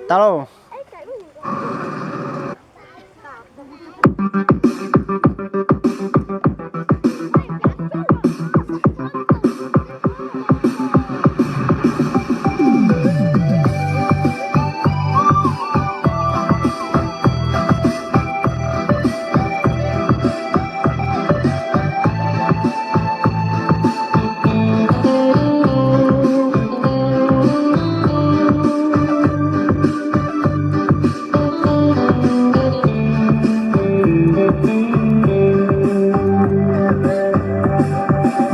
Tas lauj.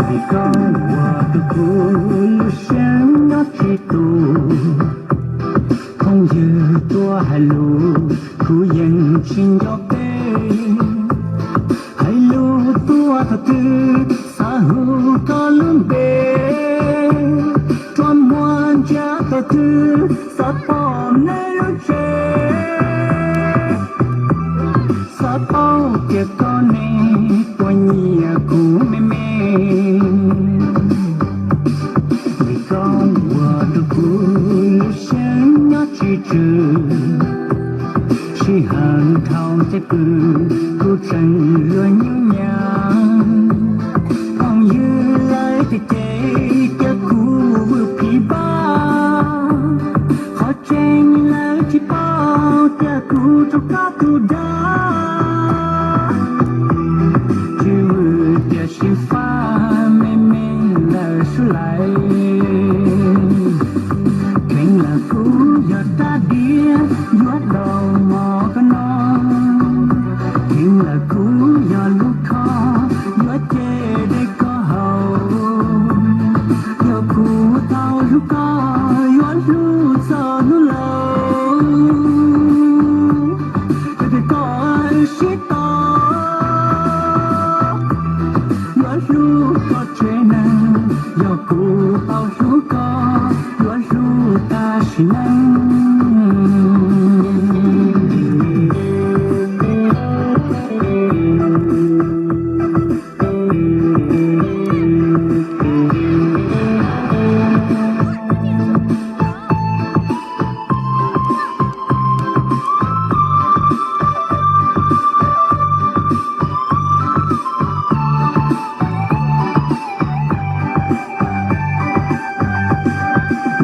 Vim koj ua rau kuv lub siab nyob tsis tus, phooj ywg tuaj hais lus kuv yeej tsis nco peb. Hais lus tuaj thaum twg xav hu koj lub npe, rua muag ntsia thaum twg xav pom nej lub tsev, xav paub tias koj ne puas nyiam kuv me me. Vim koj ua rau kuv lub siab nyob tsis tswm, sij hawm dhau ces pw kuv tseem luag nyuj nyam. Phooj ywg lawv cem cem tias kuv vwm phim npab, qhov tseeb lawv tsis paub tias kuv rau koj tus dag. Tsis vwm tiam sis fab me me lawm sub lais. Kheev lawm kuv yog rab diav yuav daus mov koj no, kheev lawm kuv yog lub khob yuav ce dej koj haus. Yog kuv tau hlub koj yuav hlub txog hnub laus, yog tias koj sib tos yuav hlub koj tsev neeg. Yog kuv tau hlub koj yuav hlub tas sim neej.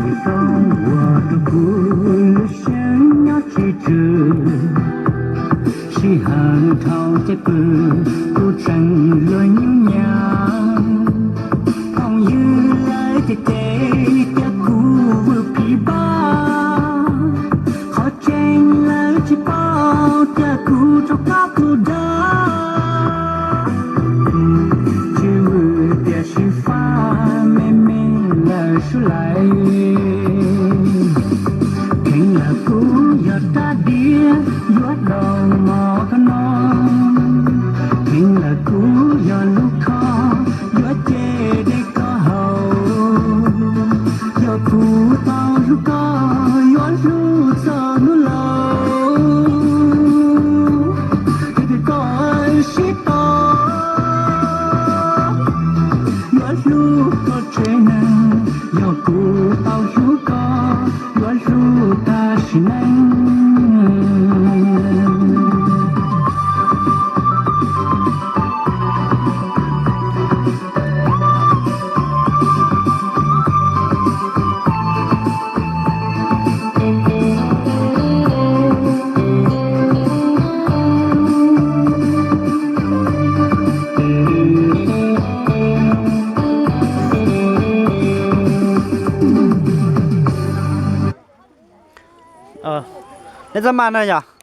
Vim koj ua rau kuv lub siab nyob tsis tswm, sij hawm dhau ces pw kuv tseem luag nyuj nyam. Phooj ywg lawv cem cem tias kuv vwm phim npab, qhov tseeb lawv tsis paub tias kuv rau koj tus dag. Tsis vwm tiam sis fab me me lawm sub lais. Kheev lawm kuv yog rab diav yuav daus mov koj no, kheev lawm kuv yog lub khob yuav ce dej koj haus. Yog kuv tau hlub koj yuav hlub txog hnub laus, yog tias koj sib tos yuav hlub koj tsev neeg. Yog kuv tau hlub koj yuav hlub tas sim neej. Nej txhob maj na yog.